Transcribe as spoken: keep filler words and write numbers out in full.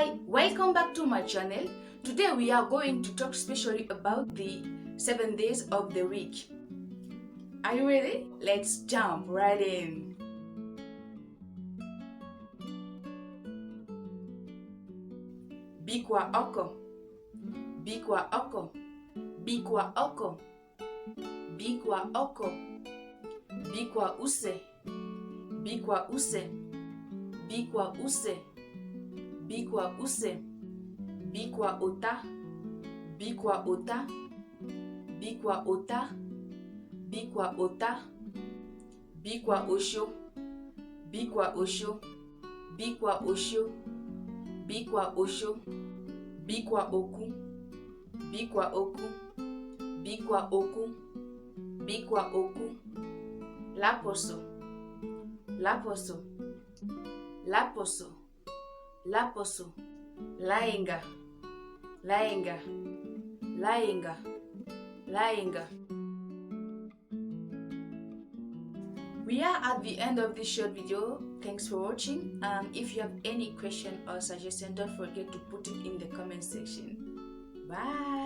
Welcome back to my channel. Today we are going to talk specially about the seven days of the week. Are you ready? Let's jump right in. Bikua oko. Bikua oko. Bikua oko. Bikua oko. Bikua use. Bikua use. Bikua use. Bikua use. Bikua ota. Bikua ota. Bikua ota. Bikua ota. Bikua osio. Bikua osio. Bikua osio. Bikua osio. Bikua oku. Bikua oku. Bikua oku. Bikua oku. Laposo. Laposo. Laposo. Laposo. Laenga. Laenga. Laenga. Laenga. We are at the end of this short video. Thanks for watching. Um, if you have any question or suggestion, don't forget to put it in the comment section. Bye.